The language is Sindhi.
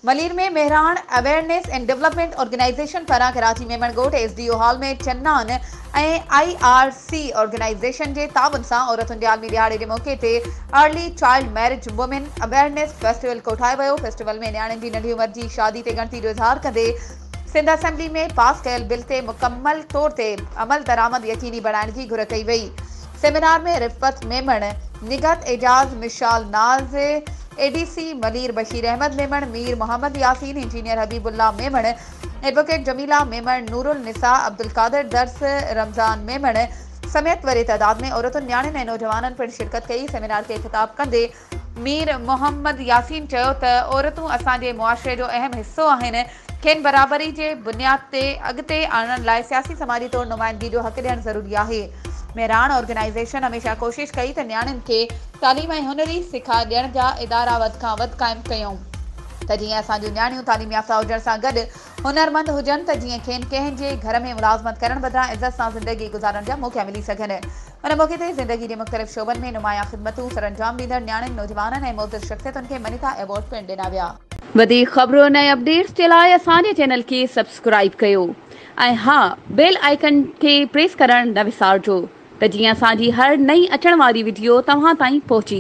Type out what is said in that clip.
Malir ۾ Mehran awareness and development organisation پاران ڪراچي ميمڻ ڳوٺ S D O hall ۾ Chanan ۽ I R C organisation جي تعاون سان عورتن جي عالمي ڏهاڙي جي موقعي تي early child marriage women awareness festival ڪوٺايو ويو. فيسٽيول ۾ نياڻين جي ننڍي عمر جي شادي تي ڳڻتي جو اظهار ڪندي سنڌ اسيمبلي ۾ پاس ڪيل بل تي مڪمل طور تي عملدرآمد يقيني بڻائڻ جي گهر ڪئي وئي. Seminar ۾ Rifat Memon, Nighat Ejaz, Mishal Naz, A D C Malir Bashir Ahmed Memon, Mir Muhammad Yasin, engineer Habibullah Memon, advocate Jamila Memon, Noorulnisa Abdulqadir Dars, Ramzan Memon سميت وڏي تعداد ۾ عورتن، نياڻين ۽ نوجوانن پڻ شرڪت ڪئي. سيمينار کي خطاب ڪندي مير محمد ياسين چيو ته عورتون اسان جي معاشري جو اهم حصو آهن، کين برابري جي بنياد تي اڳتي آڻڻ لاء سياسي سماجي طور نمائندگي جو حق ڏيڻ ضروري آهي. مهراڻ آرگنائيزيشن هميشه ڪوشش ڪئي ته نياڻين کي تعليم ۽ هنري سکيا ڏيڻ جا ادارا وڌ کان وڌ قائم ڪيون ته جيئن اسان جون نياڻيون تعليم يافته هجڻ سان گڏ هنرمند هجن ته جيئن کين ڪنهن جي گهر ۾ ملازمت ڪرڻ بدران عزت سان زندگي گذارڻ جا موقعا ملي سگهن. ان موقعي تي زندگي جي مختلف شعبن ۾ نمايان خدمتون سرانجام ڏيندڙ نياڻين، نوجوانن ۽ معزز شخصيتن کي مڃتا ايوارڊ پڻ ڏنا ويا. وڌيڪ خبرن ۽ اپڊيٽس جي لاء اسان جي چينل کي سبسڪرائيب ڪيو ۽ ها بيل آئيڪن کي پريس ڪرڻ نه وسارجو ته جيئن اسان جي هر نئين اچڻ واري وڊيو توهان تائين پهچي.